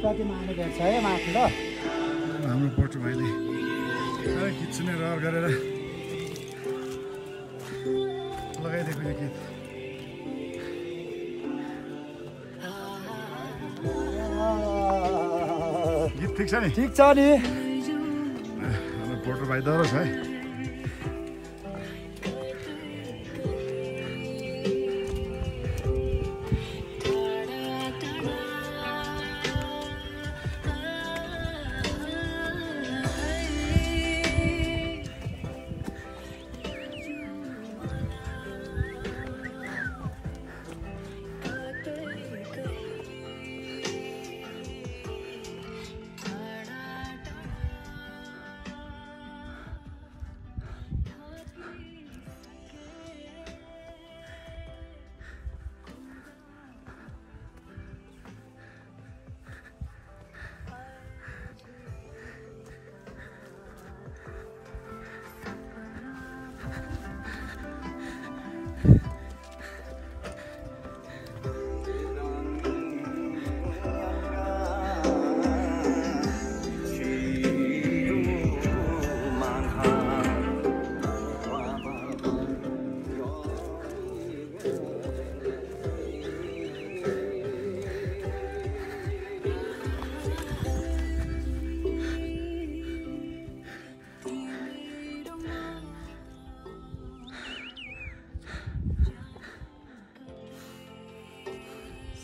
कति माने भेट्छ है माथि ल हाम्रो पोटु भाइले किच्ने रहर गरेर लगाइदिएको यो गीत गीत ठिक छ नि ठिक छ नि हाम्रो पोटु भाइ डरो छ है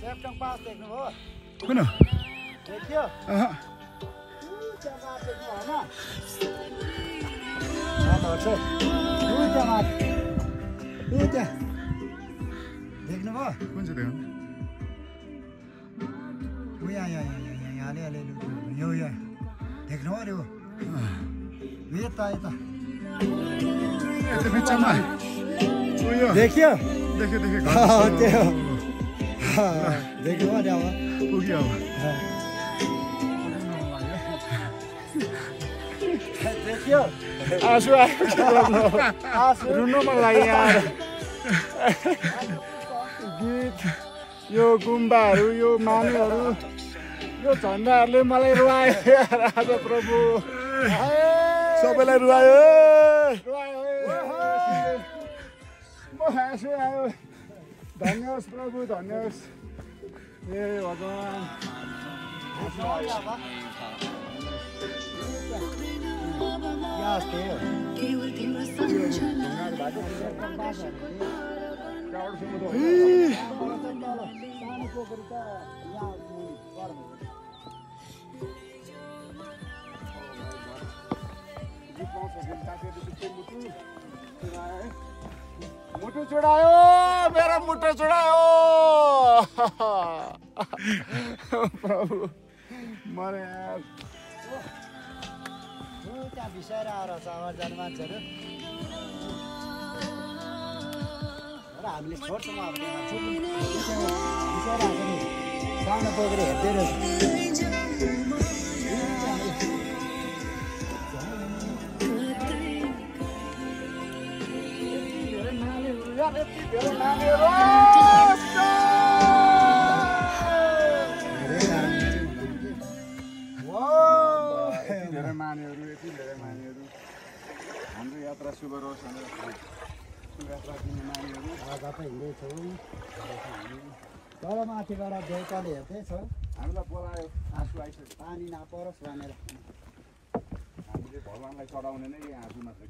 सेप्टङ पास देख्नुभयो कुन देखियो अह त्यहाँ देख्नु भएन त्यहाँ देख्नुभयो कुन चाहिँ देख्नु यहाँ यो देख्नुभयो अरे हो यता यता यता बिचमा उयो देखियो देखे त्यो देख्नुभयो नि अब पुग्यो अब देखियो आँसु आँसु रुनु मन लाग्यो यार गीत यो गुम्बाहरू यो मानेहरू यो झन्डाहरूले मलाई रुवायो यार आज प्रभु सबैलाई रुवायो म आँसु आयो धन्य होस् प्रभु धन्य होस् ए भगवान् मुटु चुडायो मेरो मुटु चुडायो प्रभु मरे यार त्यहाँ बिसाएर आएर चामल जाने मान्छेहरू र हामीले छोड्छौँ अब बिसाएर आएको नि सानो बोकेर हेर्दै रहेछ धेरै मानेहरू यति धेरै मानेहरू हाम्रो यात्रा शुभ रहोस् भनेर शुभयात्रा दिने मानेहरू तपाईँ हिँड्दैछौँ तल माथिबाट देउताले हेर्दैछौँ हामीलाई बोलायो आँसु आइसक्यो पानी नपरोस् भनेर हामीले भगवान्लाई चढाउने नै आँसु मात्र